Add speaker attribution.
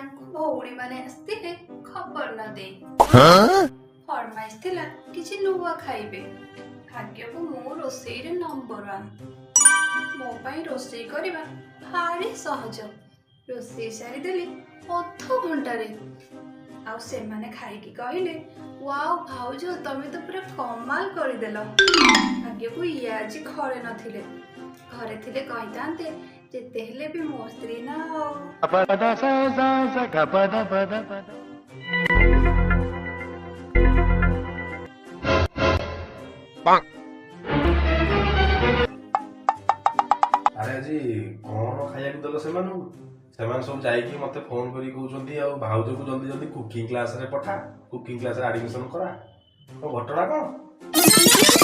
Speaker 1: ତାଙ୍କ ଭଉଣୀମାନେ ଆସିଥିଲେ ଖବର ନ ଦେଇ। ଫରମାଇଶ ଥିଲା କିଛି ନୂଆ ଖାଇବେ। ଭାଗ୍ୟକୁ ମୁଁ ରୋଷେଇରେ ନମ୍ବର ୱାନ୍। ମୋ ପାଇଁ ରୋଷେଇ କରିବା ଭାରି ସହଜ। ରୋଷେଇ ସାରିଦେଲି ଅଧ ଘଣ୍ଟାରେ। ଆଉ ସେମାନେ ଖାଇକି କହିଲେ, "ୱାଓ ଭାଉଜ, ତମେ ତ ପୁରା କମାଲ କରିଦେଲ।" ଭାଗ୍ୟକୁ ଇଏ ଆଜି ଘରେ ନଥିଲେ। ଘରେ ଥିଲେ କହିଥାନ୍ତେ, ଯେତେ ହେଲେ ବି ମୋ ସ୍ତ୍ରୀ ନା ଆଉ।
Speaker 2: ପଦ ସା ସା ସା ଗ ପଦ ପଦ ପଦ।
Speaker 3: ଆରେ, ଆଜି କଣ ଖାଇବାକୁ ଦେଲ ସେମାନଙ୍କୁ? ସେମାନେ ସବୁ ଯାଇକି ମତେ ଫୋନ କରିକି କହୁଛନ୍ତି, ଆଉ ଭାଉଜକୁ ଜଲ୍ଦି ଜଲ୍ଦି କୁକିଂ କ୍ଲାସରେ ପଠା, କୁକିଂ କ୍ଲାସରେ ଆଡମିସନ କରା। କଣ ଘଟଣା କଣ?